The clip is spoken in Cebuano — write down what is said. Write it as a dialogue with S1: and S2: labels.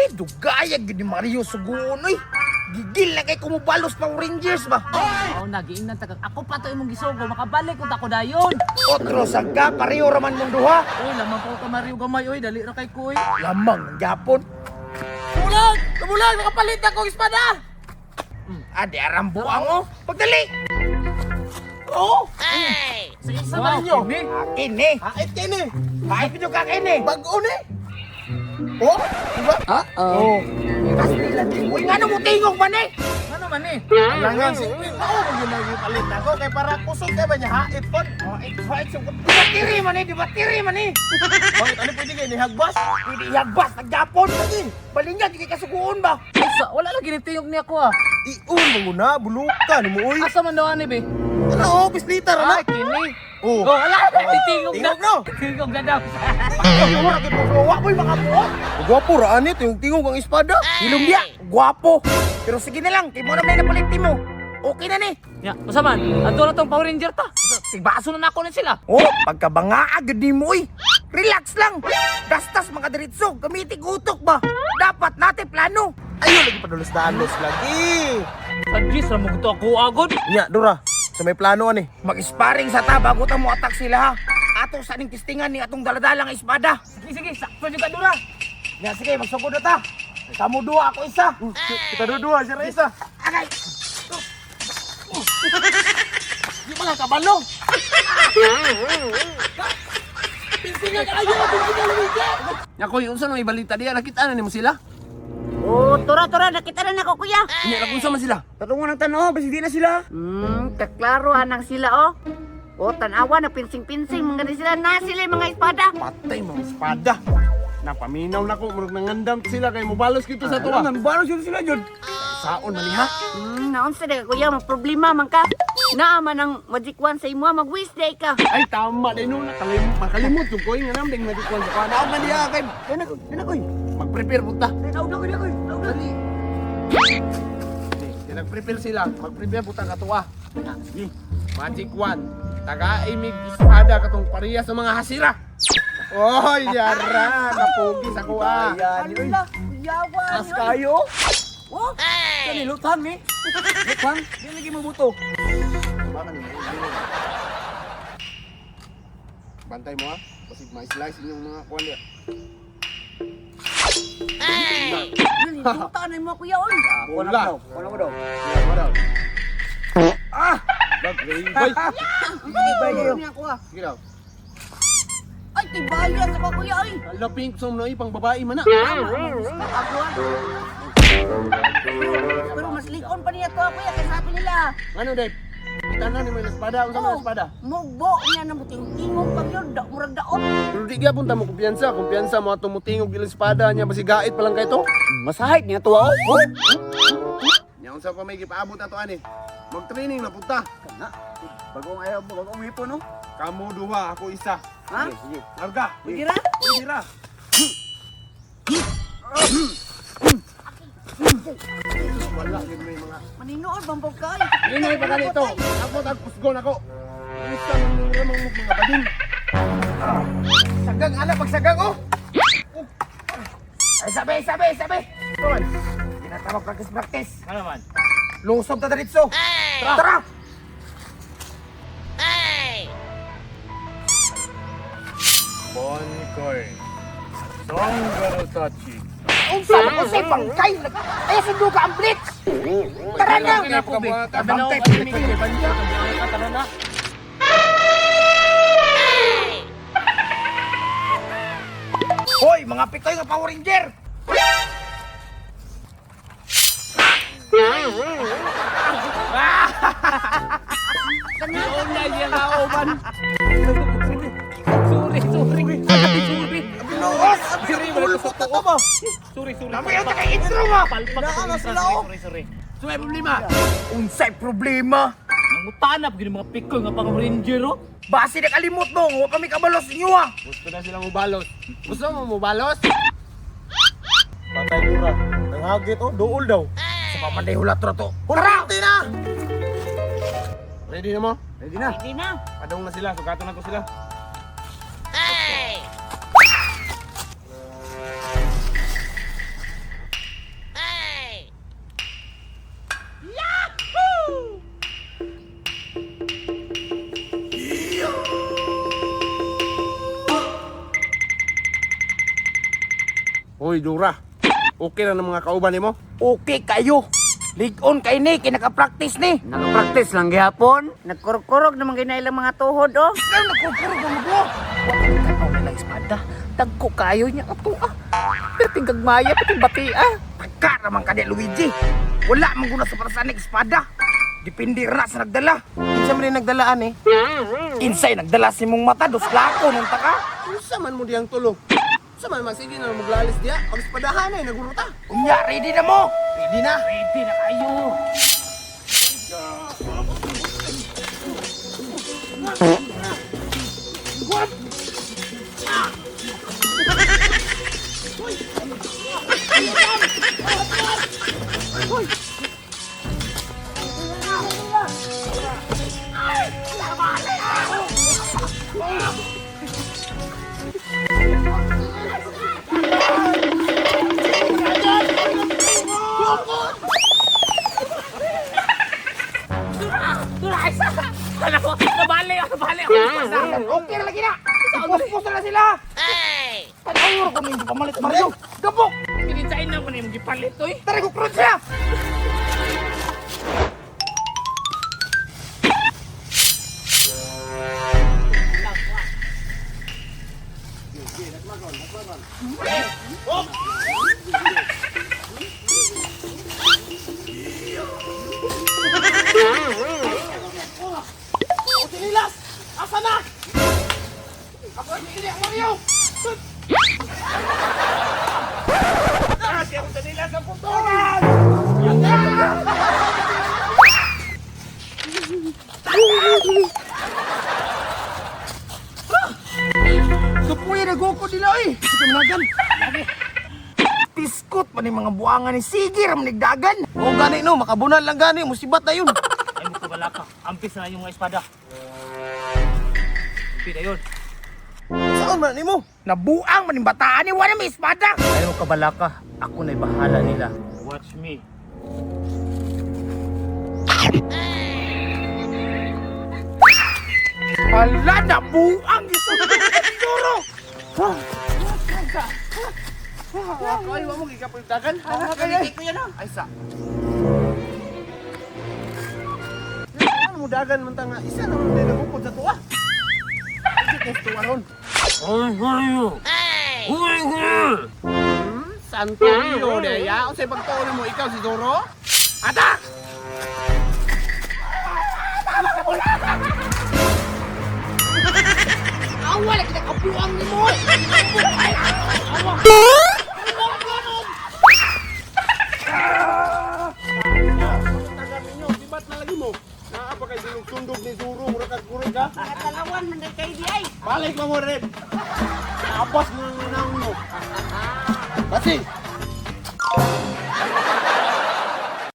S1: Grabe, dugayag gid ni Mario suguon oy. Gigil na kay kumubalos Power Rangers ba.
S2: Oo, nagiingnan ta ako pa to imong gisugo, makabalik ko ta ko dayon.
S1: Otro sagka, pareho raman mong duha.
S2: Uy, lamang ko ka Mario gamay oy, dali ra kay ko oy.
S1: Lamang ng Japon.
S2: Tumulag! Tumulag! Nakapalit ako espada!
S1: Ah, di aram buang oh. Pagdali. Oh,
S2: Sa isa ba ninyo?
S1: akin eh.
S3: Hait kay ni.
S1: Kahit medyo kakain eh.
S3: Bag-o ni. Oh, diba?
S1: Oh. Kastila din. Uy, nga mo tingog man eh.
S2: Ano man eh?
S3: Alangan si Mao mo yun ang palit ako kay para kusog kay ba niya hait pod.
S1: Oh, eh, fight so di batiri man eh, di batiri man eh.
S3: Bakit ano pwede kay ni hagbas?
S1: Pwede ihagbas ng Japon. Lagi. Balingag, hindi kasuguon ba?
S2: Sa, wala lagi nitingog niya ako ah.
S3: Iun mo na bulukan mo oy.
S2: Asa man daw ani be?
S3: Ano oh, pislita ra na.
S2: Ay, kini.
S3: Oh.
S2: Oh, ala, tingog na.
S3: Tingog no.
S2: Tingog na daw.
S1: Ay, wala kayo magawa mo mga buot.
S3: Gwapo ra ani tingog tingog ang espada.
S1: Ilong biya, gwapo. Pero sige na lang, kay mo naman na napalit mo. Okay na ni.
S2: Ya, usa man, adto na tong Power Ranger ta. Tigbaso na nako ni sila.
S1: Oh, pagkabanga agad ni mo oy. Relax lang. Gastas mga diretso, gamitin utok ba? Dapat natin plano.
S3: Ayo lagi padulos-dalos lagi.
S2: Sa Diyos, ra mo gusto ako agod.
S3: Nya dura. Sa may plano ani.
S1: Mag-sparring sa ta bago ta mo attack sila ha. Ato sa ning tistingan ni atong daladalang espada.
S2: Sige, sige, sakto jud ka dura.
S1: Ya sige, magsugod na ta. Kamo duha, ako isa.
S3: Kita dua siya ra isa.
S1: Agay.
S3: Di ba nga kabalo?
S4: Nyakoy, unsa na may balita diya? Nakita na nimo sila?
S5: Oh, tura tura nakita na nako kuya.
S4: Unya lang unsa man sila?
S1: Tatungan ng tanaw, basi di na sila.
S5: Kaklaro anang sila oh. Oh, tanawa na pinsing-pinsing mga ni sila na sila yung mga espada.
S4: Patay mga espada. Napaminaw na ko, murag nangandam sila kay mobalos kito sa tuwa.
S1: Nangbalos yun sila jud.
S4: Saon man ni ha?
S5: Naunsa daga kuya, may problema man ka. Naa man ang magic wand sa imo, mag-wish day ka.
S4: Ay tama din no, nakalimot, makalimot jud ko nga nam ding nagikuan sa kuan. Naog man diha kay
S1: Dinakoy, dinakoy.
S4: mag-prepare punta.
S1: Naog na ko, dinakoy. Naog na.
S4: Dali. Kaya nag-prepare sila, mag-prepare punta katuwa. Sige. Magic wand. Taga imig espada katong pareha sa mga hasira. Oy, yara, kapugi sa kuha.
S5: Ala, kuyawa.
S1: As kayo.
S5: Oh,
S1: Kani lutang ni. Lutang, di lagi mo buto.
S4: Bantay mo ha. Basig ma-slice inyong mga kuan diya.
S5: yun, tuta na mo kuya oy.
S4: Bola.
S1: Wala mo daw.
S4: Yeah, what up? Ah! Bagay.
S1: Bay
S5: Niya ko ah.
S4: Sige daw.
S5: Ay, tibayan sa ko kuya oy.
S4: Ala pink som no pang babae man na.
S5: Tama, ako ah. Pero mas likon pa niya to ah, kuya kaysa ato nila.
S4: Ano dai? Kita na ni mo yung espada, unsa man ang espada?
S5: Mugbo niya na muting-tingog pag yun, da, murag daot.
S4: Pero di gyapon ta mo kumpiyansa, kumpiyansa mo atong mutingog ilang espada niya basi gait pa lang kay to.
S1: Masahit niya to ah. Oh.
S4: Nya unsa pa may gipaabot ato ani? Mag-training na punta.
S1: Bagong ayaw, bagong hipon no.
S4: Kamu duha, ako isa.
S5: Ha?
S1: Sige.
S4: Larga.
S5: Pwede ra?
S4: Pwede ra. Wala yun may mga
S5: Maninood bang pagkain?
S4: Inoy pa ganito. Ako tag kusgon ako. Unsa man ning mga mga bading.
S1: Sagang ala pagsagang oh. Ay sabi, sabi, sabi. Tuan. Tinatawag practice practice.
S2: Ano man?
S1: Lusob ta diretso. Tara. Tara.
S4: Bonkoy. Songgarotachi.
S1: Unsa man unsay bangkay? Ay sundo ka ang blitz. Tara na. Bangkay
S2: Tara na.
S1: Hoy, mga pitoy nga Power Ranger.
S2: Una niya nga uban. Sorry, sorry. Sorry.
S1: Binuos.
S2: Sorry,
S3: Pulpot na to ba?
S2: Sorry, sorry.
S1: Tama yun kay intro mo.
S2: Palpak.
S3: Naa sila, oh.
S2: Sorry, sorry.
S4: So may problema.
S1: Unsay problema?
S2: Nangutanap gid mga pikoy nga Power Ranger oh.
S1: Basi nakalimot mo, wa pa mi kabalos inyo ah.
S4: Gusto na silang mubalos. Gusto mo mubalos?
S3: Patay dura. Ang hagit oh, duol daw.
S1: Sa pamanday hulat ra to. Tara!
S3: na.
S4: Ready na mo?
S1: Ready na.
S5: Hindi na.
S4: Padong na sila, sukaton na to sila. Hoy, Dura. Okay na ng mga kauban nimo?
S1: Okay kayo. Ligon kay ni, kinaka-practice ni.
S5: Nakapractice lang gihapon. Nagkurog-kurog naman gina ilang mga tuhod oh.
S1: Ikaw nagkukurog ang maglo.
S2: Tanaw na lang espada. Dagko kayo niya ato ah. Perting gagmaya, perting bati ah.
S1: Pagka naman ka di, Luigi. Wala man guna sa parasan ng espada. Depende ra sa nagdala.
S3: Kinsa man rin nagdalaan eh.
S1: Insay nagdala si mong mata, dos lako nung taka.
S4: Unsa man mo diyang tulo? Unsa man magsige na maglalis diya? Pagspadahan eh, naguruta.
S1: Unya, ready na mo.
S3: Ready na.
S2: Ready na kayo. Dura, ay sa. Ano ko? Nabali ako, nabali ako.
S1: Okay na lagi na. Ipuspos na lang sila. Ay! Panawur ko ninyo pamalit Mario. Gabok!
S2: Pinitsain na ko na yung gipalit oy.
S1: Tara ko krud siya.
S3: Utililas! Asa na?
S1: Ako ang hindi Mario. Supuy na goko nila eh.
S3: Sige managan.
S1: Tiskot man yung mga buangan ni Sige ram nigdagan.
S3: O gani no, makabunal lang gani, musibat na yun.
S2: Ay mo kabala ka. Ampis na yung mga espada. Ampi na yun.
S3: Saan man nimo?
S1: Nabuang man yung bataan ni wala may espada.
S2: Ay mo kabala ka. Ako na'y bahala nila. Watch me.
S1: Hala, nabuang yung Zoro.
S4: Ay, wa mo gikapuldagan. Ay sa. Ano mo dagan man ta nga isa na man din nagukod sa tuwa. Hindi kay tuwa ron. Santo Rio de ya. Unsay pagtuon mo ikaw si Zoro? Atak!
S1: Awa lagi nakabuang ni mo.
S4: Tagan ninyo, sibat na lagi mo. Naa pa kay sinug-sundog ni Zoro, mura kag kurog ka.
S5: Katalawan man kay di ay.
S4: Balik pa mo rin. Tapos mo nang mo.
S3: Basi.